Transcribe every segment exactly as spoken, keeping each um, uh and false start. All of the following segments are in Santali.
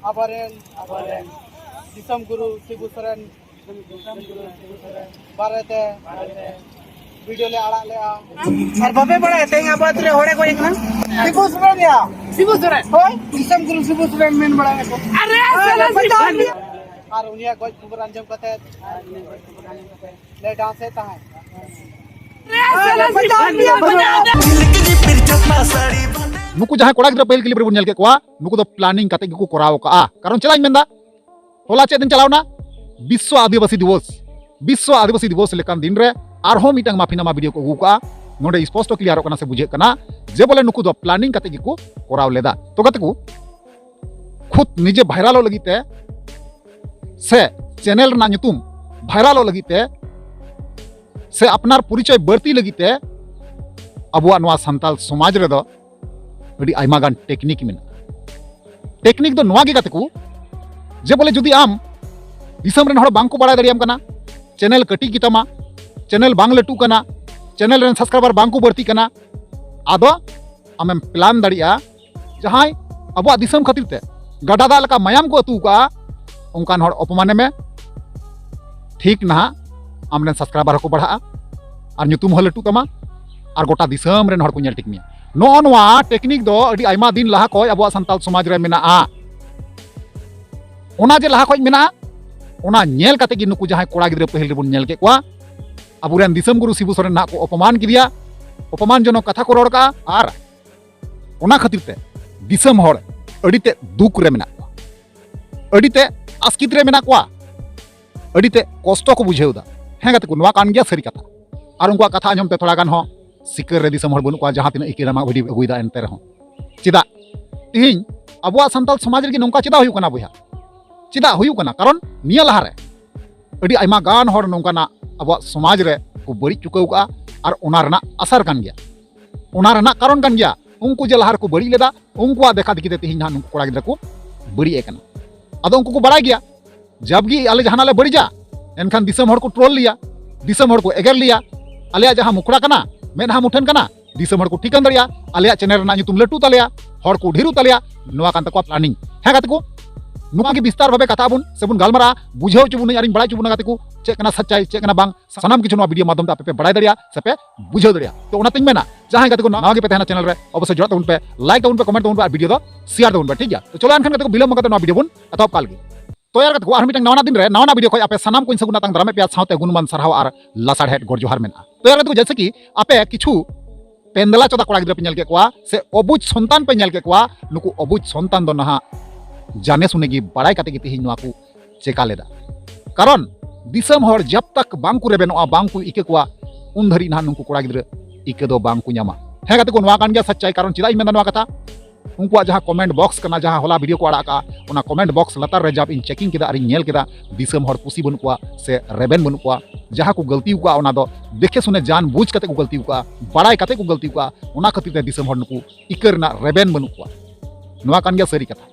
ᱟᱵᱚᱨᱮᱱ ᱟᱵᱚᱨᱮᱱ ᱫᱤᱥᱚᱢ ᱜᱩᱨᱩ ᱥᱤᱵᱩ ᱥᱚᱨᱮᱱ ᱵᱟᱨᱮᱛᱮ ᱵᱷᱤᱰᱤᱭᱳ ᱞᱮ ᱟᱲᱟᱜ ᱞᱮᱜᱼᱟ᱾ ᱟᱨ ᱵᱟᱯᱮ ᱵᱟᱲᱟᱭᱟ ᱛᱮᱦᱮᱧ ᱟᱵᱚ ᱟᱹᱛᱩ ᱨᱮ ᱦᱚᱲᱮ ᱜᱚᱡ ᱠᱟᱱᱟ? ᱥᱤᱵᱩ ᱥᱚᱨᱮᱱ ᱭᱟ᱾ ᱥᱤᱵᱩ ᱥᱚᱨᱮᱱ? ᱦᱳᱭ, ᱫᱤᱥᱚᱢ ᱜᱩᱨᱩ ᱥᱤᱵᱩ ᱥᱚᱨᱮᱱ ᱢᱮᱱ ᱵᱟᱲᱟᱭᱟᱠᱚ᱾ ᱟᱨᱮ, ᱟᱨ ᱥᱟᱞᱟ ᱵᱟᱯᱮ ᱥᱤᱵᱩ ᱵᱟᱲᱟᱭᱟ᱾ ᱟᱨ ᱩᱱᱤᱭᱟᱜ ᱜᱚᱡ ᱠᱷᱚᱵᱚᱨ ᱟᱸᱡᱚᱢ ᱠᱟᱛᱮ ᱞᱮ ᱰᱟᱱᱥ ᱮᱫ ᱛᱟᱦᱮᱸᱫ᱾ ᱱᱩᱠᱩ ᱡᱟᱦᱟᱸᱭ ᱠᱚᱲᱟ ᱜᱤᱫᱽᱨᱟᱹ ᱯᱟᱹᱦᱤᱞ ᱠᱞᱤᱯ ᱨᱮᱵᱚᱱ ᱧᱮᱞ ᱠᱮᱫ ᱠᱚᱣᱟ, ᱱᱩᱠᱩ ᱫᱚ ᱯᱞᱟᱱᱤᱝ ᱠᱟᱛᱮ ᱜᱮᱠᱚ ᱠᱚᱨᱟᱣ ᱟᱠᱟᱜᱼᱟ᱾ ᱠᱟᱨᱚᱱ ᱪᱮᱫᱟᱜ ᱤᱧ ᱢᱮᱱᱫᱟ, ᱦᱚᱞᱟ ᱪᱮᱫ ᱫᱤᱱ ᱪᱟᱞᱟᱣᱱᱟ? ᱵᱤᱥᱥᱚ ᱟᱹᱫᱤᱵᱟᱹᱥᱤ ᱫᱤᱵᱚᱥ᱾ ᱵᱤᱥᱥᱚ ᱟᱹᱫᱤᱵᱟᱹᱥᱤ ᱫᱤᱵᱚᱥ ᱞᱮᱠᱟᱱ ᱫᱤᱱ ᱨᱮ ᱟᱨᱦᱚᱸ ᱢᱤᱫᱴᱟᱝ ᱢᱟᱯᱷᱤ ᱱᱟᱢᱟ ᱵᱷᱤᱰᱤᱭᱳ ᱠᱚ ᱟᱹᱜᱩ ᱠᱟᱜᱼᱟ᱾ ᱱᱚᱰᱮ ᱥᱯᱚᱥᱴᱚ ᱠᱞᱤᱭᱟᱨᱚᱜ ᱠᱟᱱᱟ ᱥᱮ ᱵᱩᱡᱷᱟᱹᱜ ᱠᱟᱱᱟ ᱡᱮ ᱵᱚᱞᱮ ᱱᱩᱠᱩ ᱫᱚ ᱯᱞᱟᱱᱤᱝ ᱠᱟᱛᱮ ᱜᱮᱠᱚ ᱠᱚᱨᱟᱣ ᱞᱮᱫᱟ᱾ ᱛᱚ ᱜᱟᱛᱮ ᱠᱚ, ᱠᱷᱩᱫ ᱱᱤᱡᱮ ᱵᱷᱟᱭᱨᱟᱞᱚᱜ ᱞᱟᱹᱜᱤᱫ ᱛᱮ ᱥᱮ ᱪᱮᱱᱮᱞ ᱨᱮᱱᱟᱜ ᱧᱩᱛᱩᱢ ᱵᱷᱟᱭᱨᱟᱞᱚᱜ ᱞᱟᱹᱜᱤᱫ ᱛᱮ ᱥᱮ ᱟᱯᱱᱟᱨ ᱯᱚᱨᱤᱪᱚᱭ ᱵᱟᱹᱲᱛᱤ ᱞᱟᱹᱜᱤᱫ ᱛᱮ ᱟᱵᱚᱣᱟᱜ ᱱᱚᱣᱟ ᱥᱟᱱᱛᱟᱞ ᱥᱚᱢᱟᱡᱽ ᱨᱮᱫᱚ ᱟᱹᱰᱤ ᱟᱭᱢᱟ ᱜᱟᱱ ᱴᱮᱠᱱᱤᱠ ᱢᱮᱱᱟᱜᱼᱟ᱾ ᱴᱮᱠᱱᱤᱠ ᱫᱚ ᱱᱚᱣᱟ ᱜᱮ ᱜᱟᱛᱮ ᱠᱚ, ᱡᱮ ᱵᱚᱞᱮ ᱡᱩᱫᱤ ᱟᱢ ᱫᱤᱥᱚᱢ ᱨᱮᱱ ᱦᱚᱲ ᱵᱟᱝ ᱠᱚ ᱵᱟᱲᱟᱭ ᱫᱟᱲᱮᱭᱟᱢ ᱠᱟᱱᱟ, ᱪᱮᱱᱮᱞ ᱠᱟᱹᱴᱤᱡ ᱜᱮᱛᱟᱢᱟ, ᱪᱮᱱᱮᱞ ᱵᱟᱝ ᱞᱟᱹᱴᱩᱜ ᱠᱟᱱᱟ, ᱪᱮᱱᱮᱞ ᱨᱮᱱ ᱥᱟᱵᱥᱠᱨᱟᱭᱵᱟᱨ ᱵᱟᱝ ᱠᱚ ᱵᱟᱹᱲᱛᱤᱜ ᱠᱟᱱᱟ, ᱟᱫᱚ ᱟᱢᱮᱢ ᱯᱞᱟᱱ ᱫᱟᱲᱮᱭᱟᱜᱼᱟ ᱡᱟᱦᱟᱸᱭ ᱟᱵᱚᱣᱟᱜ ᱫᱤᱥᱚᱢ ᱠᱷᱟᱹᱛᱤᱨ ᱛᱮ ᱜᱟᱰᱟ ᱫᱟᱜ ᱞᱮᱠᱟ ᱢᱟᱭᱟᱢ ᱠᱚ ᱟᱹᱛᱩ ᱠᱟᱜᱼᱟ, ᱚᱱᱠᱟᱱ ᱦᱚᱲ ᱚᱯᱚᱢᱟᱱᱮ ᱢᱮ᱾ ᱴᱷᱤᱠ ᱱᱟᱦᱟᱜ ᱟᱢᱨᱮᱱ ᱥᱟᱵᱥᱠᱨᱟᱭᱵᱟᱨ ᱦᱚᱸᱠᱚ ᱵᱟᱲᱦᱟᱜᱼᱟ ᱟᱨ ᱧᱩᱛᱩᱢ ᱦᱚᱸ ᱞᱟᱹᱴᱩᱜ ᱛᱟᱢᱟ ᱟᱨ ᱜᱚᱴᱟ ᱫᱤᱥᱚᱢ ᱨᱮᱱ ᱦᱚᱲ ᱠᱚ ᱧᱮᱞ ᱴᱷᱤᱠ ᱢᱮᱭᱟ᱾ ᱱᱚᱜᱼᱚ ᱱᱚᱣᱟ ᱴᱮᱠᱱᱤᱠ ᱫᱚ ᱟᱹᱰᱤ ᱟᱭᱢᱟ ᱫᱤᱱ ᱞᱟᱦᱟ ᱠᱷᱚᱱ ᱟᱵᱚᱣᱟᱜ ᱥᱟᱱᱛᱟᱞ ᱥᱚᱢᱟᱡᱽ ᱨᱮ ᱢᱮᱱᱟᱜᱼᱟ᱾ ᱚᱱᱟ ᱡᱮ ᱞᱟᱦᱟ ᱠᱷᱚᱱ ᱢᱮᱱᱟᱜᱼᱟ, ᱚᱱᱟ ᱧᱮᱞ ᱠᱟᱛᱮ ᱜᱮ ᱱᱩᱠᱩ ᱡᱟᱦᱟᱸᱭ ᱠᱚᱲᱟ ᱜᱤᱫᱽᱨᱟᱹ ᱯᱟᱹᱦᱤᱞ ᱨᱮᱵᱚᱱ ᱧᱮᱞ ᱠᱮᱫ ᱠᱚᱣᱟ, ᱟᱵᱚᱨᱮᱱ ᱫᱤᱥᱚᱢ ᱜᱩᱨᱩ ᱥᱤᱵᱩ ᱥᱚᱨᱮᱱ ᱱᱟᱦᱟᱜ ᱠᱚ ᱚᱯᱚᱢᱟᱱ ᱠᱮᱫᱮᱭᱟ, ᱚᱯᱚᱢᱟᱱ ᱡᱚᱱᱚᱠ ᱠᱟᱛᱷᱟ ᱠᱚ ᱨᱚᱲ ᱠᱟᱜᱼᱟ᱾ ᱟᱨ ᱚᱱᱟ ᱠᱷᱟᱹᱛᱤᱨ ᱛᱮ ᱫᱤᱥᱚᱢ ᱦᱚᱲ ᱟᱹᱰᱤ ᱛᱮᱫ ᱫᱩᱠ ᱨᱮ ᱢᱮᱱᱟᱜ ᱠᱚᱣᱟ, ᱟᱹᱰᱤ ᱛᱮᱫ ᱟᱥᱠᱤᱛ ᱨᱮ ᱢᱮᱱᱟᱜ ᱠᱚᱣᱟ, ᱟᱹᱰᱤ ᱛᱮᱫ ᱠᱚᱥᱴᱚ ᱠᱚ ᱵᱩᱡᱷᱟᱹᱣ ᱮᱫᱟ᱾ ᱦᱮᱸ ᱜᱟᱛᱮ ᱠᱚ, ᱱᱚᱣᱟ ᱠᱟᱱ ᱜᱮᱭᱟ ᱥᱟᱹᱨᱤ ᱠᱟᱛᱷᱟ᱾ ᱟᱨ ᱩᱱᱠᱩᱣᱟᱜ ᱠᱟᱛᱷᱟ ᱟᱸᱡᱚᱢ ᱛᱮ ᱛᱷᱚᱲᱟ ᱜᱟᱱ ᱦᱚᱸ ᱥᱤᱠᱟᱹᱨ ᱨᱮ ᱫᱤᱥᱚᱢ ᱦᱚᱲ ᱵᱟᱹᱱᱩᱜ ᱠᱚᱣᱟ, ᱡᱟᱦᱟᱸ ᱛᱤᱱᱟᱹᱜ ᱤᱠᱟᱹ ᱨᱮᱱᱟᱜ ᱵᱷᱤᱰᱤᱭᱳ ᱟᱹᱜᱩᱭᱮᱫᱟ ᱮᱱᱛᱮ ᱨᱮᱦᱚᱸ᱾ ᱪᱮᱫᱟᱜ ᱛᱮᱦᱮᱧ ᱟᱵᱚᱣᱟᱜ ᱥᱟᱱᱛᱟᱲ ᱥᱚᱢᱟᱡᱽ ᱨᱮᱜᱮ ᱱᱚᱝᱠᱟ ᱪᱮᱫᱟᱜ ᱦᱩᱭᱩᱜ ᱠᱟᱱᱟ ᱵᱚᱭᱦᱟ? ᱪᱮᱫᱟᱜ ᱦᱩᱭᱩᱜ ᱠᱟᱱᱟ? ᱠᱟᱨᱚᱱ ᱱᱤᱭᱟᱹ ᱞᱟᱦᱟᱨᱮ ᱟᱹᱰᱤ ᱟᱭᱢᱟ ᱜᱟᱱ ᱦᱚᱲ ᱱᱚᱝᱠᱟᱱᱟᱜ ᱟᱵᱚᱣᱟᱜ ᱥᱚᱢᱟᱡᱽ ᱨᱮ ᱠᱚ ᱵᱟᱹᱲᱤᱡ ᱪᱩᱠᱟᱹᱣ ᱠᱟᱜᱼᱟ, ᱟᱨ ᱚᱱᱟ ᱨᱮᱱᱟᱜ ᱟᱥᱟᱨ ᱠᱟᱱ ᱜᱮᱭᱟ, ᱚᱱᱟ ᱨᱮᱱᱟᱜ ᱠᱟᱨᱚᱱ ᱠᱟᱱ ᱜᱮᱭᱟ᱾ ᱩᱱᱠᱩ ᱡᱮ ᱞᱟᱦᱟ ᱨᱮᱠᱚ ᱵᱟᱹᱲᱤᱡ ᱞᱮᱫᱟ, ᱩᱱᱠᱩᱣᱟᱜ ᱫᱮᱠᱷᱟ ᱫᱮᱠᱷᱤ ᱛᱮ ᱛᱮᱦᱮᱧ ᱱᱟᱦᱟᱜ ᱱᱩᱠᱩ ᱠᱚᱲᱟ ᱜᱤᱫᱽᱨᱟᱹ ᱠᱚ ᱵᱟᱹᱲᱤᱡ ᱟᱠᱟᱱᱟ᱾ ᱟᱫᱚ ᱩᱱᱠᱩ ᱠᱚ ᱵᱟᱲᱟᱭ ᱜᱮᱭᱟ, ᱡᱟᱵᱜᱮ ᱟᱞᱮ ᱡᱟᱦᱟᱱᱟᱜ ᱞᱮ ᱵᱟᱹᱲᱤᱡᱟ, ᱮᱱᱠᱷᱟᱱ ᱫᱤᱥᱚᱢ ᱦᱚᱲ ᱠᱚ ᱴᱨᱳᱞ ᱞᱮᱭᱟ, ᱫᱤᱥᱚᱢ ᱦᱚᱲ ᱠᱚ ᱮᱜᱮᱨ ᱞᱮᱭᱟ, ᱟᱞᱮᱭᱟᱜ ᱡᱟᱦᱟᱸ ᱢᱩᱠᱷᱲᱟ ᱠᱟᱱᱟ, ᱢᱮᱫᱦᱟ ᱢᱩᱴᱷᱟᱹᱱ ᱠᱟᱱᱟ, ᱫᱤᱥᱚᱢ ᱦᱚᱲ ᱠᱚ ᱴᱷᱤᱠᱟᱹᱱ ᱫᱟᱲᱮᱭᱟᱜᱼᱟ, ᱟᱞᱮᱭᱟᱜ ᱪᱮᱱᱮᱞ ᱨᱮᱱᱟᱜ ᱧᱩᱛᱩᱢ ᱞᱟᱹᱴᱩ ᱛᱟᱞᱮᱭᱟ, ᱦᱚᱲ ᱠᱚ ᱰᱷᱮᱨᱚᱜ ᱛᱟᱞᱮᱭᱟ᱾ ᱱᱚᱣᱟ ᱠᱟᱱ ᱛᱟᱠᱚᱣᱟ ᱯᱞᱟᱱᱤᱝ᱾ ᱦᱮᱸ ᱜᱟᱛᱮ ᱠᱚ, ᱱᱚᱣᱟ ᱜᱮ ᱵᱤᱥᱛᱟᱨ ᱵᱷᱟᱵᱮ ᱠᱟᱛᱷᱟ ᱵᱚᱱ ᱥᱮ ᱵᱚᱱ ᱜᱟᱞᱢᱟᱨᱟᱜᱼᱟ, ᱵᱩᱡᱷᱟᱹᱣ ᱦᱚᱪᱚ ᱵᱚᱱᱟᱹᱧ ᱟᱨᱤᱧ ᱵᱟᱲᱟᱭ ᱦᱚᱪᱚ ᱵᱚᱱᱟ ᱜᱟᱛᱮ ᱠᱚ, ᱪᱮᱫ ᱠᱟᱱᱟ ᱥᱟᱪᱟᱭ, ᱪᱮᱫ ᱠᱟᱱᱟ ᱵᱟᱝ, ᱥᱟᱱᱟᱢ ᱠᱤᱪᱷᱩ ᱱᱚᱣᱟ ᱵᱷᱤᱰᱤᱭᱳ ᱢᱟᱫᱽᱫᱷᱚᱢ ᱛᱮ ᱟᱯᱮ ᱯᱮ ᱵᱟᱲᱟᱭ ᱫᱟᱲᱮᱭᱟᱜᱼᱟ ᱥᱮ ᱯᱮ ᱵᱩᱡᱷᱟᱹᱣ ᱫᱟᱲᱮᱭᱟᱜᱼᱟ᱾ ᱛᱚ ᱚᱱᱟᱛᱤᱧ ᱢᱮᱱᱟ, ᱡᱟᱦᱟᱸᱭ ᱜᱟᱛᱮ ᱠᱚ ᱱᱟᱣᱟ ᱜᱮ ᱯᱮ ᱛᱟᱦᱮᱱᱟ ᱪᱮᱱᱮᱞ ᱨᱮ, ᱚᱵᱚᱥᱥᱳᱭ ᱡᱚᱲᱟᱜ ᱛᱟᱵᱚᱱ ᱯᱮ, ᱞᱟᱭᱤᱠ ᱛᱟᱵᱚᱱ ᱯᱮ, ᱠᱚᱢᱮᱱᱴ ᱛᱟᱵᱚᱱ ᱯᱮ ᱟᱨ ᱵᱷᱤᱰᱤᱭᱳ ᱫᱚ ᱥᱮᱭᱟᱨ ᱛᱟᱵᱚᱱ ᱯᱮ, ᱴᱷᱤᱠ ᱜᱮᱭᱟ? ᱛᱚ ᱪᱚᱞᱚ ᱮᱱᱠᱷᱟᱱ ᱜᱟᱛᱮ ᱠᱚ, ᱵᱤᱞᱚᱢ ᱠᱟᱛᱮ ᱱᱚᱣᱟ ᱵᱷᱤᱰᱤᱭᱳ ᱵᱚᱱ ᱮᱛᱚᱦᱚᱵ ᱠᱟᱜ ᱞᱮᱜᱮ᱾ ᱛᱚ ᱭᱟᱨ ᱜᱟᱛᱮ ᱠᱚ, ᱟᱨ ᱢᱤᱫᱴᱟᱝ ᱱᱟᱣᱟ ᱫᱤᱱ ᱨᱮ ᱱᱟᱣᱟ ᱱᱟᱣᱟ ᱵᱷᱤᱰᱤᱭᱳ ᱠᱷᱚᱱ ᱟᱯᱮ ᱥᱟᱱᱟᱢ ᱠᱚᱧ ᱥᱟᱹᱜᱩᱱ ᱟᱛᱟᱝ ᱫᱟᱨᱟᱢᱮᱫ ᱯᱮᱭᱟ, ᱥᱟᱶᱛᱮ ᱜᱩᱱᱢᱟᱱ ᱥᱟᱨᱦᱟᱣ ᱟᱨ ᱞᱟᱥᱟᱲᱦᱮᱫ ᱜᱚᱨ ᱡᱚᱦᱟᱨ ᱢᱮᱱᱟᱜᱼᱟ᱾ ᱛᱚ ᱭᱟᱨ ᱜᱟᱛᱮ ᱠᱚ, ᱡᱮᱭᱥᱮ ᱠᱤ ᱟᱯᱮ ᱠᱤᱪᱷᱩ ᱯᱮᱱᱫᱞᱟ ᱪᱚᱫᱟ ᱠᱚᱲᱟ ᱜᱤᱫᱽᱨᱟᱹ ᱯᱮ ᱧᱮᱞ ᱠᱮᱫ ᱠᱚᱣᱟ ᱥᱮ ᱚᱵᱩᱡ ᱥᱚᱱᱛᱟᱱ ᱯᱮ ᱧᱮᱞ ᱠᱮᱫ ᱠᱚᱣᱟ, ᱱᱩᱠᱩ ᱚᱵᱩᱡ ᱥᱚᱱᱛᱟᱱ ᱫᱚ ᱱᱟᱦᱟᱜ ᱡᱟᱱᱮ ᱥᱩᱱᱮ ᱜᱮ ᱵᱟᱲᱟᱭ ᱠᱟᱛᱮ ᱜᱮ ᱛᱮᱦᱮᱧ ᱱᱚᱣᱟ ᱠᱚ ᱪᱮᱠᱟ ᱞᱮᱫᱟ᱾ ᱠᱟᱨᱚᱱ ᱫᱤᱥᱚᱢ ᱦᱚᱲ ᱡᱟᱵ ᱛᱟᱠ ᱵᱟᱝ ᱠᱚ ᱨᱮᱵᱮᱱᱚᱜᱼᱟ, ᱵᱟᱝ ᱠᱚ ᱤᱠᱟᱹ ᱠᱚᱣᱟ, ᱩᱱ ᱫᱷᱟᱹᱨᱤᱡ ᱱᱟᱦᱟᱜ ᱱᱩᱠᱩ ᱠᱚᱲᱟ ᱜᱤᱫᱽᱨᱟᱹ ᱤᱠᱟᱹ ᱫᱚ ᱵᱟᱝ ᱠᱚ ᱧᱟᱢᱟ᱾ ᱦᱮᱸ ᱜᱟᱛᱮ ᱠᱚ, ᱱᱚᱣᱟ ᱠᱟᱱ ᱜᱮᱭᱟ ᱥᱟᱪᱪᱟᱭ᱾ ᱠᱟᱨᱚᱱ ᱪᱮᱫᱟᱜ ᱤᱧ ᱢᱮᱱᱫᱟ ᱱᱚᱣᱟ ᱠᱟᱛᱷᱟ? ᱩᱱᱠᱩᱣᱟᱜ ᱡᱟᱦᱟᱸ ᱠᱚᱢᱮᱱᱴ ᱵᱚᱠᱥ ᱠᱟᱱᱟ, ᱡᱟᱦᱟᱸ ᱦᱚᱞᱟ ᱵᱷᱤᱰᱤᱭᱳ ᱠᱚ ᱟᱲᱟᱜ ᱠᱟᱜᱼᱟ, ᱚᱱᱟ ᱠᱚᱢᱮᱱᱴ ᱵᱚᱠᱥ ᱞᱟᱛᱟᱨ ᱨᱮ ᱡᱟᱵ ᱤᱧ ᱪᱮᱠᱤᱝ ᱠᱮᱫᱟ ᱟᱨᱤᱧ ᱧᱮᱞ ᱠᱮᱫᱟ, ᱫᱤᱥᱚᱢ ᱦᱚᱲ ᱠᱩᱥᱤ ᱵᱟᱹᱱᱩᱜ ᱠᱚᱣᱟ ᱥᱮ ᱨᱮᱵᱮᱱ ᱵᱟᱹᱱᱩᱜ ᱠᱚᱣᱟ᱾ ᱡᱟᱦᱟᱸ ᱠᱚ ᱜᱟᱹᱞᱛᱤ ᱟᱠᱟᱫᱼᱟ, ᱚᱱᱟ ᱫᱚ ᱫᱮᱠᱷᱮ ᱥᱩᱱᱮ ᱡᱟᱱ ᱵᱩᱡᱽ ᱠᱟᱛᱮ ᱠᱚ ᱜᱟᱹᱞᱛᱤ ᱟᱠᱟᱫᱼᱟ, ᱵᱟᱲᱟᱭ ᱠᱟᱛᱮ ᱠᱚ ᱜᱟᱹᱞᱛᱤ ᱟᱠᱟᱫᱼᱟ᱾ ᱚᱱᱟ ᱠᱷᱟᱹᱛᱤᱨ ᱛᱮ ᱫᱤᱥᱚᱢ ᱦᱚᱲ ᱱᱩᱠᱩ ᱤᱠᱟᱹ ᱨᱮᱱᱟᱜ ᱨᱮᱵᱮᱱ ᱵᱟᱹᱱᱩᱜ ᱠᱚᱣᱟ᱾ ᱱᱚᱣᱟ ᱠᱟᱱ ᱜᱮᱭᱟ ᱥᱟᱹᱨᱤ ᱠᱟᱛᱷᱟ᱾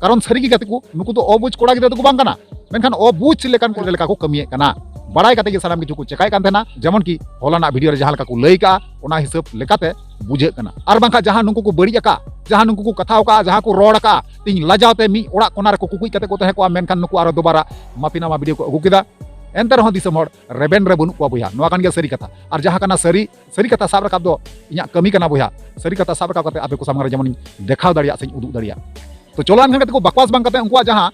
ᱠᱟᱨᱚᱱ ᱥᱟᱹᱨᱤ ᱜᱮ ᱜᱟᱛᱮ ᱠᱚ, ᱱᱩᱠᱩ ᱫᱚ ᱚᱵᱩᱡᱽ ᱠᱚᱲᱟ ᱜᱤᱫᱽᱨᱟᱹ ᱫᱚᱠᱚ ᱵᱟᱝ ᱠᱟᱱᱟ, ᱢᱮᱱᱠᱷᱟᱱ ᱚᱵᱩᱡᱽ ᱞᱮᱠᱟᱱ ᱠᱚ ᱞᱮᱠᱟ ᱠᱚ ᱠᱟᱹᱢᱤᱭᱮᱫ ᱠᱟᱱᱟ᱾ ᱵᱟᱲᱟᱭ ᱠᱟᱛᱮ ᱜᱮ ᱥᱟᱱᱟᱢ ᱠᱤᱪᱷᱩ ᱠᱚ ᱪᱮᱠᱟᱭᱮᱫ ᱠᱟᱱ ᱛᱟᱦᱮᱱᱟ, ᱡᱮᱢᱚᱱ ᱠᱤ ᱦᱚᱞᱟᱱᱟᱜ ᱵᱷᱤᱰᱤᱭᱳ ᱨᱮ ᱡᱟᱦᱟᱸ ᱞᱮᱠᱟ ᱠᱚ ᱞᱟᱹᱭ ᱠᱟᱜᱼᱟ, ᱚᱱᱟ ᱦᱤᱥᱟᱹᱵ ᱞᱮᱠᱟᱛᱮ ᱵᱩᱡᱷᱟᱹᱜ ᱠᱟᱱᱟ᱾ ᱟᱨ ᱵᱟᱝᱠᱷᱟᱱ ᱡᱟᱦᱟᱸ ᱱᱩᱠᱩ ᱠᱚ ᱵᱟᱹᱲᱤᱡ ᱟᱠᱟᱫ, ᱡᱟᱦᱟᱸ ᱱᱩᱠᱩ ᱠᱚ ᱠᱟᱛᱷᱟ ᱟᱠᱟᱫ, ᱡᱟᱦᱟᱸ ᱠᱚ ᱨᱚᱲ ᱟᱠᱟᱫ, ᱛᱮᱦᱮᱧ ᱞᱟᱡᱟᱣ ᱛᱮ ᱢᱤᱫ ᱚᱲᱟᱜ ᱠᱚᱱᱟ ᱨᱮᱠᱚ ᱠᱩᱠᱩᱡ ᱠᱟᱛᱮ ᱠᱚ ᱛᱟᱦᱮᱸ ᱠᱚᱜᱼᱟ, ᱢᱮᱱᱠᱷᱟᱱ ᱱᱩᱠᱩ ᱟᱨᱚ ᱫᱩᱵᱟᱨᱟ ᱢᱟᱯᱤ ᱱᱟᱢᱟ ᱵᱷᱤᱰᱤᱭᱳ ᱠᱚ ᱟᱹᱜᱩ ᱠᱮᱫᱟ᱾ ᱮᱱᱛᱮ ᱨᱮᱦᱚᱸ ᱫᱤᱥᱚᱢ ᱦᱚᱲ ᱨᱮᱵᱮᱱ ᱨᱮ ᱵᱟᱹᱱᱩᱜ ᱠᱚᱣᱟ ᱵᱚᱭᱦᱟ, ᱱᱚᱣᱟ ᱠᱟᱱ ᱜᱮᱭᱟ ᱥᱟᱹᱨᱤ ᱠᱟᱛᱷᱟ᱾ ᱟᱨ ᱡᱟᱦᱟᱸ ᱠᱟᱱᱟ ᱥᱟᱹᱨᱤ, ᱥᱟᱹᱨᱤ ᱠᱟᱛᱷᱟ ᱥᱟᱵ ᱨᱟᱠᱟᱵ ᱫᱚ ᱤᱧᱟᱹᱜ ᱠᱟᱹᱢᱤ ᱠᱟᱱᱟ ᱵᱚᱭᱦᱟ᱾ ᱥᱟᱹᱨᱤ ᱠᱟᱛᱷᱟ ᱥᱟᱵ ᱨᱟᱠᱟᱵ ᱠᱟᱛᱮ ᱟᱯᱮ ᱠᱚ ᱥᱟᱢᱟᱝ ᱨᱮ ᱡᱮᱢᱚᱱᱤᱧ ᱫᱮᱠᱷᱟᱣ ᱫᱟᱲᱮᱭᱟᱜ ᱥᱮᱧ ᱩᱫᱩᱜ ᱫᱟᱲᱮᱭᱟᱜ᱾ ᱛᱚ ᱪᱚᱞᱚ ᱮᱱᱠᱷᱟᱱ ᱜᱟᱛᱮ ᱠᱚ, ᱵᱟᱠᱣᱟᱥ ᱵᱟᱝ ᱠᱟᱛᱮ ᱩᱱᱠᱩᱣᱟᱜ ᱡᱟᱦᱟᱸ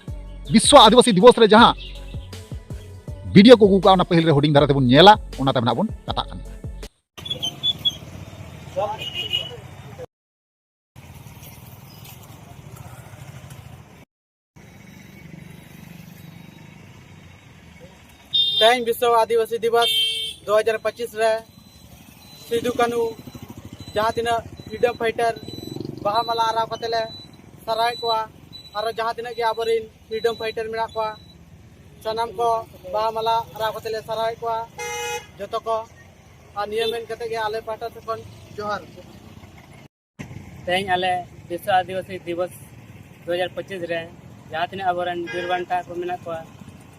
ᱵᱤᱥᱥᱚ ᱟᱹᱫᱤᱵᱟᱹᱥᱤ ᱫᱤᱵᱚᱥ ᱨᱮ ᱡᱟᱦᱟᱸ ᱵᱷᱤᱰᱤᱭᱳ ᱠᱚ ᱟᱹᱜᱩ ᱠᱟᱜᱼᱟ, ᱚᱱᱟ ᱯᱟᱹᱦᱤᱞ ᱨᱮ ᱦᱩᱰᱤᱧ ᱫᱷᱟᱨᱟ ᱛᱮᱵᱚᱱ ᱧᱮᱞᱟ, ᱚᱱᱟ ᱛᱟᱭᱚᱢ ᱱᱟᱦᱟᱜ ᱵᱚᱱ ᱠᱟᱛᱷᱟᱜ ᱠᱟᱱᱟ᱾ ᱛᱮᱦᱮᱧ ᱵᱤᱥᱥᱚ ᱟᱹᱫᱤᱵᱟᱹᱥᱤ ᱫᱤᱵᱚᱥ ᱫᱩ ᱦᱟᱡᱟᱨ ᱯᱚᱸᱪᱤᱥ ᱨᱮ ᱥᱤᱫᱩ ᱠᱟᱹᱱᱦᱩ ᱡᱟᱦᱟᱸ ᱛᱤᱱᱟᱹᱜ freedom fighter ᱵᱟᱦᱟ ᱢᱟᱞᱟ ᱟᱨᱟᱣ ᱠᱟᱛᱮ ᱞᱮ ᱥᱟᱨᱦᱟᱣᱮᱫ ᱠᱚᱣᱟ, ᱟᱨᱚ ᱡᱟᱦᱟᱸ ᱛᱤᱱᱟᱹᱜ ᱜᱮ ᱟᱵᱚᱨᱮᱱ freedom fighter ᱢᱮᱱᱟᱜ ᱠᱚᱣᱟ, ᱥᱟᱱᱟᱢ ᱠᱚ ᱵᱟᱦᱟ ᱢᱟᱞᱟ ᱟᱨᱟᱣ ᱠᱟᱛᱮ ᱞᱮ ᱥᱟᱨᱦᱟᱣᱮᱫ ᱠᱚᱣᱟ ᱡᱚᱛᱚ ᱠᱚ᱾ ᱟᱨ ᱱᱤᱭᱟᱹ ᱢᱮᱱ ᱠᱟᱛᱮ ᱜᱮ ᱟᱞᱮ ᱯᱟᱦᱴᱟ ᱥᱮᱫ ᱠᱷᱚᱱ ᱡᱚᱦᱟᱨ᱾ ᱛᱮᱦᱮᱧ ᱟᱞᱮ ᱵᱤᱥᱥᱚ ᱟᱹᱫᱤᱵᱟᱹᱥᱤ ᱫᱤᱵᱚᱥ ᱫᱩ ᱦᱟᱡᱟᱨ ᱯᱚᱸᱪᱤᱥ ᱨᱮ ᱡᱟᱦᱟᱸ ᱛᱤᱱᱟᱹᱜ ᱟᱵᱚᱨᱮᱱ ᱵᱤᱨ ᱵᱟᱱᱴᱟ ᱠᱚ ᱢᱮᱱᱟᱜ ᱠᱚᱣᱟ,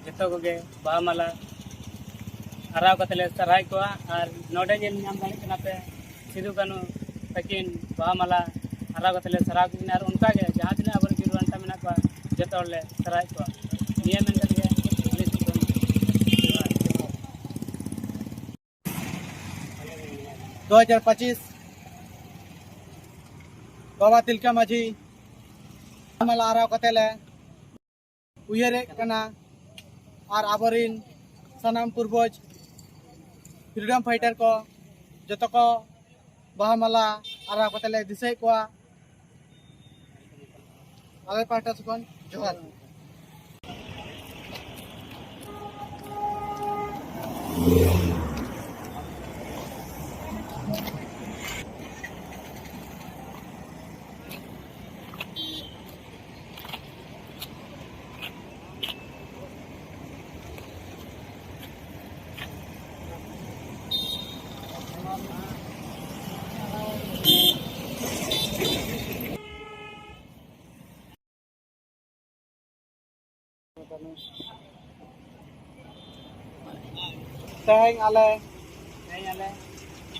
ᱡᱚᱛᱚ ᱠᱚᱜᱮ ᱵᱟᱦᱟ ᱢᱟᱞᱟ ᱟᱨᱟᱣ ᱠᱟᱛᱮ ᱞᱮ ᱥᱟᱨᱦᱟᱣᱮᱫ ᱠᱚᱣᱟ᱾ ᱟᱨ ᱱᱚᱰᱮ ᱧᱮᱞ ᱧᱟᱢ ᱫᱟᱲᱮᱭᱟᱜ ᱠᱟᱱᱟ ᱯᱮ, ᱥᱤᱫᱩ ᱠᱟᱹᱱᱦᱩ ᱛᱟᱹᱠᱤᱱ ᱵᱟᱦᱟ ᱢᱟᱞᱟ ᱟᱨᱟᱣ ᱠᱟᱛᱮ ᱞᱮ ᱥᱟᱨᱦᱟᱣ ᱠᱮᱫ ᱠᱤᱱᱟ᱾ ᱟᱨ ᱚᱱᱠᱟᱜᱮ ᱡᱟᱦᱟᱸ ᱛᱤᱱᱟᱹᱜ ᱟᱵᱚᱨᱮᱱ ᱵᱤᱨ ᱵᱟᱱᱴᱟ ᱢᱮᱱᱟᱜ ᱠᱚᱣᱟ, ᱡᱚᱛᱚ ᱦᱚᱲ ᱞᱮ ᱥᱟᱨᱦᱟᱣᱮᱫ ᱠᱚᱣᱟ᱾ ᱱᱤᱭᱟᱹ ᱢᱮᱱ ᱠᱟᱛᱮ ᱜᱮ ᱟᱹᱞᱤᱧ ᱥᱮᱫ ᱠᱷᱚᱱ ᱡᱚᱦᱟᱨ᱾ ᱫᱩ ᱦᱟᱡᱟᱨ ᱯᱚᱸᱪᱤᱥ ᱵᱟᱵᱟ ᱛᱤᱞᱠᱟᱹ ᱢᱟᱹᱡᱷᱤ ᱢᱟᱞᱟ ᱟᱨᱟᱣ ᱠᱟᱛᱮ ᱞᱮ ᱩᱭᱦᱟᱹᱨᱮᱫ ᱠᱟᱱᱟ᱾ ᱟᱨ ᱟᱵᱚᱨᱤᱱ ᱥᱟᱱᱟᱢ ᱯᱩᱨᱵᱚᱡᱽ freedom fighter ᱠᱚ ᱡᱚᱛᱚ ᱠᱚ ᱵᱟᱦᱟ ᱢᱟᱞᱟ ᱟᱨᱟᱣ ᱠᱟᱛᱮ ᱞᱮ ᱫᱤᱥᱟᱹᱭᱮᱫ ᱠᱚᱣᱟ᱾ ᱟᱞᱮ ᱯᱟᱦᱴᱟ ᱥᱮᱫ ᱠᱷᱚᱱ ᱡᱚᱦᱟᱨ᱾ ᱛᱮᱦᱮᱧ ᱟᱞᱮ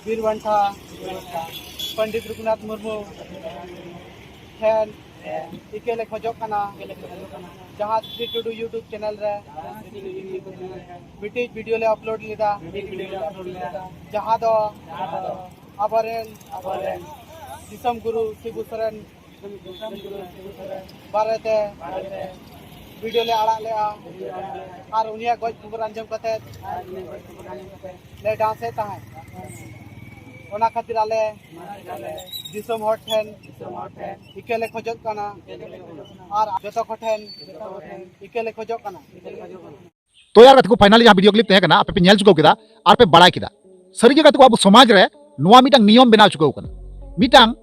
ᱵᱤᱨ ᱵᱟᱱᱴᱟ ᱯᱚᱱᱰᱤᱛ ᱨᱚᱜᱷᱩᱱᱟᱛᱷ ᱢᱩᱨᱢᱩ ᱴᱷᱮᱱ ᱤᱠᱟᱹ ᱞᱮ ᱠᱷᱚᱡᱚᱜ ᱠᱟᱱᱟ, ᱡᱟᱦᱟᱸ ᱥᱨᱤ ᱴᱩᱰᱩ YouTube channel ᱨᱮ ᱢᱤᱫᱴᱤᱡ video ᱞᱮ upload ᱞᱮᱫᱟ, ᱡᱟᱦᱟᱸ ᱫᱚ ᱟᱵᱚᱨᱮᱱ ᱫᱤᱥᱚᱢ ᱜᱩᱨᱩ ᱥᱤᱵᱩ ᱥᱚᱨᱮᱱ ᱵᱟᱨᱮᱛᱮ video ᱞᱮ ᱟᱲᱟᱜ ᱞᱮᱜᱼᱟ ᱟᱨ ᱩᱱᱤᱭᱟᱜ ᱜᱚᱡ ᱠᱷᱚᱵᱚᱨ ᱟᱸᱡᱚᱢ ᱠᱟᱛᱮ ᱞᱮ dance ᱮᱫ ᱛᱟᱦᱮᱸᱫ᱾ ᱚᱱᱟ ᱠᱷᱟᱹᱛᱤᱨ ᱟᱞᱮ ᱫᱤᱥᱚᱢ ᱦᱚᱲ ᱴᱷᱮᱱ ᱤᱠᱟᱹ ᱞᱮ ᱠᱷᱚᱡᱚᱜ ᱠᱟᱱᱟ ᱟᱨ ᱡᱚᱛᱚ ᱠᱚ ᱴᱷᱮᱱ ᱤᱠᱟᱹ ᱞᱮ ᱠᱷᱚᱡᱚᱜ ᱠᱟᱱᱟ᱾ ᱛᱚ ᱭᱟᱨ ᱜᱟᱛᱮ ᱠᱚ, finally ᱡᱟᱦᱟᱸ video clip ᱛᱟᱦᱮᱸ ᱠᱟᱱᱟ, ᱟᱯᱮ ᱯᱮ ᱧᱮᱞ ᱪᱩᱠᱟᱹᱣ ᱠᱮᱫᱟ ᱟᱨ ᱯᱮ ᱵᱟᱲᱟᱭ ᱠᱮᱫᱟ᱾ ᱥᱟᱹᱨᱤᱜᱮ ᱜᱟᱛᱮ ᱠᱚ, ᱟᱵᱚ ᱥᱚᱢᱟᱡᱽ ᱨᱮ ᱱᱚᱣᱟ ᱢᱤᱫᱴᱟᱝ ᱱᱤᱭᱚᱢ ᱵᱮᱱᱟᱣ ᱪᱩᱠᱟᱹᱣ ᱠᱟᱱᱟ, ᱢᱤᱫᱴᱟᱝ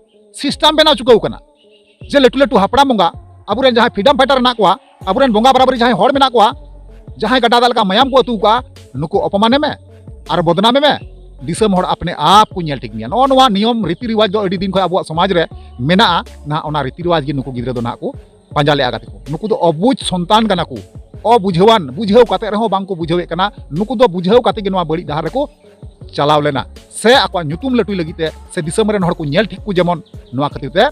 system ᱵᱮᱱᱟᱣ ᱪᱩᱠᱟᱹᱣ ᱠᱟᱱᱟ, ᱡᱮ ᱞᱟᱹᱴᱩ ᱞᱟᱹᱴᱩ ᱦᱟᱯᱲᱟᱢ ᱵᱚᱸᱜᱟ, ᱟᱵᱚᱨᱮᱱ ᱡᱟᱦᱟᱸᱭ freedom fighter ᱢᱮᱱᱟᱜ ᱠᱚᱣᱟ, ᱟᱵᱚᱨᱮᱱ ᱵᱚᱸᱜᱟ ᱵᱟᱨᱟᱵᱟᱨᱤ ᱡᱟᱦᱟᱸᱭ ᱦᱚᱲ ᱢᱮᱱᱟᱜ ᱠᱚᱣᱟ, ᱡᱟᱦᱟᱸᱭ ᱜᱟᱰᱟ ᱫᱟᱜ ᱞᱮᱠᱟ ᱢᱟᱭᱟᱢ ᱠᱚ ᱟᱹᱛᱩ ᱠᱟᱜᱼᱟ, ᱱᱩᱠᱩ ᱚᱯᱚᱢᱟᱱᱮ ᱢᱮ ᱟᱨ ᱵᱚᱫᱱᱟᱢᱮ ᱢᱮ᱾ ᱫᱤᱥᱚᱢ ᱦᱚᱲ ᱟᱯᱱᱮ ᱟᱯ ᱠᱚ ᱧᱮᱞ ᱴᱷᱤᱠ ᱢᱮᱭᱟ᱾ ᱱᱚᱜᱼᱚ ᱱᱚᱣᱟ ᱱᱤᱭᱚᱢ ᱨᱤᱛᱤ ᱨᱤᱣᱟᱡᱽ ᱫᱚ ᱟᱹᱰᱤ ᱫᱤᱱ ᱠᱷᱚᱱ ᱟᱵᱚᱣᱟᱜ ᱥᱚᱢᱟᱡᱽ ᱨᱮ ᱢᱮᱱᱟᱜᱼᱟ᱾ ᱱᱟᱦᱟᱜ ᱚᱱᱟ ᱨᱤᱛᱤ ᱨᱤᱣᱟᱡᱽ ᱜᱮ ᱱᱩᱠᱩ ᱜᱤᱫᱽᱨᱟᱹ ᱫᱚ ᱱᱟᱦᱟᱜ ᱠᱚ ᱯᱟᱸᱡᱟ ᱞᱮᱜᱼᱟ ᱜᱟᱛᱮ ᱠᱚ᱾ ᱱᱩᱠᱩ ᱫᱚ ᱚᱵᱩᱡᱽ ᱥᱚᱱᱛᱟᱱ ᱠᱟᱱᱟ ᱠᱚ, ᱚᱵᱩᱡᱷᱟᱹᱣᱟᱱ, ᱵᱩᱡᱷᱟᱹᱣ ᱠᱟᱛᱮ ᱨᱮᱦᱚᱸ ᱵᱟᱝ ᱠᱚ ᱵᱩᱡᱷᱟᱹᱣᱮᱫ ᱠᱟᱱᱟ᱾ ᱱᱩᱠᱩ ᱫᱚ ᱵᱩᱡᱷᱟᱹᱣ ᱠᱟᱛᱮ ᱜᱮ ᱱᱚᱣᱟ ᱵᱟᱹᱲᱤᱡ ᱰᱟᱦᱟᱨ ᱨᱮᱠᱚ ᱪᱟᱞᱟᱣ ᱞᱮᱱᱟ, ᱥᱮ ᱟᱠᱚᱣᱟᱜ ᱧᱩᱛᱩᱢ ᱞᱟᱹᱴᱩᱭ ᱞᱟᱹᱜᱤᱫ ᱛᱮ, ᱥᱮ ᱫᱤᱥᱚᱢ ᱨᱮᱱ ᱦᱚᱲ ᱠᱚ ᱧᱮᱞ ᱴᱷᱤᱠ ᱠᱚ ᱡᱮᱢᱚᱱ, ᱱᱚᱣᱟ ᱠᱷᱟᱹᱛᱤᱨ ᱛᱮ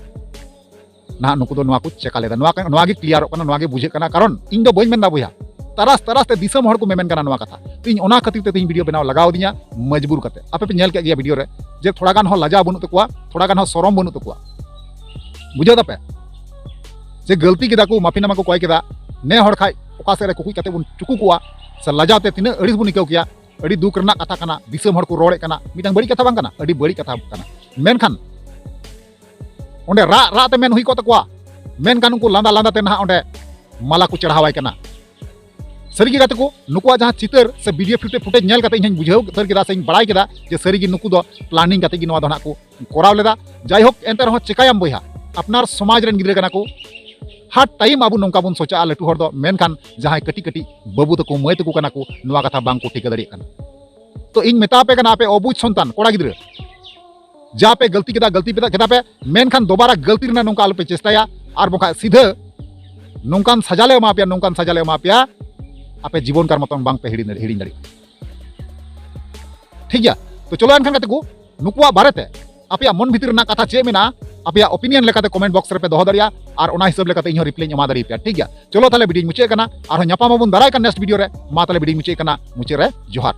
ᱱᱟᱦᱟᱜ ᱱᱩᱠᱩ ᱫᱚ ᱱᱚᱣᱟ ᱠᱚ ᱪᱮᱠᱟ ᱞᱮᱫᱟ, ᱱᱚᱣᱟ ᱠᱟᱱ, ᱱᱚᱣᱟ ᱜᱮ ᱠᱞᱤᱭᱟᱨᱚᱜ ᱠᱟᱱᱟ, ᱱᱚᱣᱟ ᱜᱮ ᱵᱩᱡᱷᱟᱹᱜ ᱠᱟᱱᱟ᱾ ᱠᱟᱨᱚᱱ ᱤᱧ ᱫᱚ ᱵᱟᱹᱧ ᱢᱮᱱᱫᱟ ᱵᱚᱭᱦᱟ, ᱛᱟᱨᱟᱥ ᱛᱟᱨᱟᱥ ᱛᱮ ᱫᱤᱥᱚᱢ ᱦᱚᱲ ᱠᱚ ᱢᱮᱢᱮᱱ ᱠᱟᱱᱟ ᱱᱚᱣᱟ ᱠᱟᱛᱷᱟ᱾ ᱛᱚ ᱤᱧ ᱚᱱᱟ ᱠᱷᱟᱹᱛᱤᱨ ᱛᱮ ᱛᱮᱦᱮᱧ ᱵᱷᱤᱰᱤᱭᱳ ᱵᱮᱱᱟᱣ ᱞᱟᱜᱟᱣ ᱫᱤᱧᱟ ᱢᱚᱡᱽᱵᱩᱨ ᱠᱟᱛᱮ᱾ ᱟᱯᱮ ᱯᱮ ᱧᱮᱞ ᱠᱮᱫ ᱜᱮᱭᱟ ᱵᱷᱤᱰᱤᱭᱳ ᱨᱮ ᱡᱮ ᱛᱷᱚᱲᱟ ᱜᱟᱱ ᱦᱚᱸ ᱞᱟᱡᱟᱣ ᱵᱟᱹᱱᱩᱜ ᱛᱟᱠᱚᱣᱟ, ᱛᱷᱚᱲᱟ ᱜᱟᱱ ᱦᱚᱸ ᱥᱚᱨᱚᱢ ᱵᱟᱹᱱᱩᱜ ᱛᱟᱠᱚᱣᱟ᱾ ᱵᱩᱡᱷᱟᱹᱣ ᱫᱟᱯᱮ? ᱡᱮ ᱜᱟᱹᱞᱛᱤ ᱠᱮᱫᱟ ᱠᱚ, ᱢᱟᱯᱷᱤ ᱱᱟᱢᱟ ᱠᱚ ᱠᱚᱭ ᱠᱮᱫᱟ, ᱱᱮ ᱦᱚᱲ ᱠᱷᱟᱡ ᱚᱠᱟ ᱥᱮᱫ ᱨᱮ ᱠᱩᱠᱩᱡ ᱠᱟᱛᱮ ᱵᱚᱱ ᱪᱩᱠᱩ ᱠᱚᱜᱼᱟ, ᱥᱮ ᱞᱟᱡᱟᱣ ᱛᱮ ᱛᱤᱱᱟᱹᱜ ᱟᱹᱲᱤᱥ ᱵᱚᱱ ᱟᱹᱭᱠᱟᱹᱣ ᱠᱮᱭᱟ᱾ ᱟᱹᱰᱤ ᱫᱩᱠ ᱨᱮᱱᱟᱜ ᱠᱟᱛᱷᱟ ᱠᱟᱱᱟ, ᱫᱤᱥᱚᱢ ᱦᱚᱲ ᱠᱚ ᱨᱚᱲᱮᱫ ᱠᱟᱱᱟ, ᱢᱤᱫᱴᱟᱝ ᱵᱟᱹᱲᱤᱡ ᱠᱟᱛᱷᱟ ᱵᱟᱝ ᱠᱟᱱᱟ? ᱟᱹᱰᱤ ᱵᱟᱹᱲᱤᱡ ᱠᱟᱛᱷᱟ ᱠᱟᱱᱟ᱾ ᱢᱮᱱᱠᱷᱟᱱ ᱚᱸᱰᱮ ᱨᱟᱜ ᱨᱟᱜ ᱛᱮ ᱢᱮᱱ ᱦᱩᱭ ᱠᱚᱜ ᱛᱟᱠᱚᱣᱟ, ᱢᱮᱱᱠᱷᱟᱱ ᱩᱱᱠᱩ ᱞᱟᱸᱫᱟ ᱞᱟᱸᱫᱟ ᱛᱮ ᱱᱟᱦᱟᱜ ᱚᱸᱰᱮ ᱢᱟᱞᱟ ᱠᱚ ᱪᱟᱲᱦᱟᱣᱟᱭ ᱠᱟᱱᱟ᱾ ᱥᱟᱹᱨᱤ ᱜᱮ ᱜᱟᱛᱮ ᱠᱚ, ᱱᱩᱠᱩᱣᱟᱜ ᱡᱟᱦᱟᱸ ᱪᱤᱛᱟᱹᱨ ᱥᱮ ᱵᱷᱤᱰᱤᱭᱳ ᱯᱷᱩᱴᱮᱡᱽ ᱧᱮᱞ ᱠᱟᱛᱮ ᱤᱧ ᱦᱚᱧ ᱵᱩᱡᱷᱟᱹᱣ ᱩᱛᱟᱹᱨ ᱠᱮᱫᱟ ᱥᱮᱧ ᱵᱟᱲᱟᱭ ᱠᱮᱫᱟ ᱡᱮ ᱥᱟᱹᱨᱤ ᱜᱮ ᱱᱩᱠᱩ ᱫᱚ ᱯᱞᱟᱱᱤᱝ ᱠᱟᱛᱮ ᱜᱮ ᱱᱚᱣᱟ ᱫᱚ ᱱᱟᱦᱟᱜ ᱠᱚ ᱠᱚᱨᱟᱣ ᱞᱮᱫᱟ᱾ ᱡᱟᱭᱦᱳᱠ, ᱮᱱᱛᱮ ᱨᱮᱦᱚᱸ ᱪᱮᱠᱟᱭᱟᱢ ᱵᱚᱭᱦᱟ, ᱟᱯᱱᱟᱨ ᱥᱚᱢᱟᱡᱽ ᱨᱮᱱ ᱜᱤᱫᱽᱨᱟᱹ ᱠᱟᱱᱟ ᱠᱚ, ᱦᱟᱨ ᱴᱟᱭᱤᱢ ᱟᱵᱚ ᱱᱚᱝᱠᱟ ᱵᱚᱱ ᱥᱚᱪᱟᱜᱼᱟ ᱞᱟᱹᱴᱩ ᱦᱚᱲ ᱫᱚ, ᱢᱮᱱᱠᱷᱟᱱ ᱡᱟᱦᱟᱸᱭ ᱠᱟᱹᱴᱤᱡ ᱠᱟᱹᱴᱤᱡ ᱵᱟᱹᱵᱩ ᱛᱟᱠᱚ ᱢᱟᱹᱭ ᱛᱟᱠᱚ ᱠᱟᱱᱟ ᱠᱚ, ᱱᱚᱣᱟ ᱠᱟᱛᱷᱟ ᱵᱟᱝ ᱠᱚ ᱴᱷᱤᱠᱟᱹ ᱫᱟᱲᱮᱭᱟᱜ ᱠᱟᱱᱟ᱾ ᱛᱚ ᱤᱧ ᱢᱮᱛᱟ ᱯᱮ ᱠᱟᱱᱟ, ᱟᱯᱮ ᱚᱵᱩᱡᱽ ᱥᱚᱱᱛᱟᱱ ᱠᱚᱲᱟ ᱜᱤᱫᱽᱨᱟᱹ, ᱡᱟ ᱯᱮ ᱜᱟᱹᱞᱛᱤ ᱠᱮᱫᱟ, ᱜᱟᱹᱞᱛᱤ ᱯᱮ ᱠᱮᱫᱟ ᱯᱮ, ᱢᱮᱱᱠᱷᱟᱱ ᱫᱚᱵᱟᱨᱟ ᱜᱟᱹᱞᱛᱤ ᱨᱮᱱᱟᱜ ᱱᱚᱝᱠᱟ ᱟᱞᱚᱯᱮ ᱪᱮᱥᱴᱟᱭᱟ, ᱟᱨ ᱵᱟᱝᱠᱷᱟᱱ ᱥᱤᱫᱷᱟᱹ ᱱᱚᱝᱠᱟᱱ ᱥᱟᱡᱟ ᱞᱮ ᱮᱢᱟ ᱯᱮᱭᱟ, ᱱᱚᱝᱠᱟᱱ ᱥᱟᱡᱟ ᱞᱮ ᱮᱢᱟ ᱯᱮᱭᱟ, ᱟᱯᱮ ᱡᱤᱵᱚᱱ ᱠᱟᱨ ᱢᱚᱛᱚᱱ ᱵᱟᱝ ᱯᱮ ᱦᱤᱲᱤᱧ ᱫᱟᱲᱮ-, ᱦᱤᱲᱤᱧ ᱫᱟᱲᱮᱭᱟᱜᱼᱟ᱾ ᱴᱷᱤᱠ ᱜᱮᱭᱟ, ᱛᱚ ᱪᱚᱞᱚ ᱮᱱᱠᱷᱟᱱ ᱜᱟᱛᱮ ᱠᱚ, ᱱᱩᱠᱩᱣᱟᱜ ᱵᱟᱨᱮᱛᱮ ᱟᱯᱮᱭᱟᱜ ᱢᱚᱱ ᱵᱷᱤᱛᱤᱨ ᱨᱮᱱᱟᱜ ᱠᱟᱛᱷᱟ ᱪᱮᱫ ᱢᱮᱱᱟᱜᱼᱟ, ᱟᱯᱮᱭᱟᱜ ᱚᱯᱤᱱᱤᱭᱚᱱ ᱞᱮᱠᱟᱛᱮ ᱠᱚᱢᱮᱱᱴ ᱵᱚᱠᱥ ᱨᱮᱯᱮ ᱫᱚᱦᱚ ᱫᱟᱲᱮᱭᱟᱜᱼᱟ, ᱟᱨ ᱚᱱᱟ ᱦᱤᱥᱟᱹᱵ ᱞᱮᱠᱟᱛᱮ ᱤᱧ ᱦᱚᱸ ᱨᱤᱯᱞᱟᱭᱤᱧ ᱮᱢᱟ ᱫᱟᱲᱮᱭᱟᱯᱮᱭᱟ᱾ ᱴᱷᱤᱠ ᱜᱮᱭᱟ, ᱪᱚᱞᱚ ᱛᱟᱦᱞᱮ ᱵᱷᱤᱰᱤᱭᱳᱧ ᱢᱩᱪᱟᱹᱫ ᱠᱟᱱᱟ, ᱟᱨᱦᱚᱸ ᱧᱟᱯᱟᱢ ᱟᱵᱚᱱ ᱫᱟᱨᱟᱭ ᱠᱟᱱ ᱱᱮᱠᱥᱴ ᱵᱷᱤᱰᱤᱭᱳ ᱨᱮ᱾ ᱢᱟ ᱛᱟᱦᱞᱮ ᱵᱷᱤᱰᱤᱭᱳᱧ ᱢᱩᱪᱟᱹᱫ ᱠᱟᱱᱟ, ᱢᱩᱪᱟᱹᱫ ᱨᱮ ᱡᱚᱦᱟᱨ᱾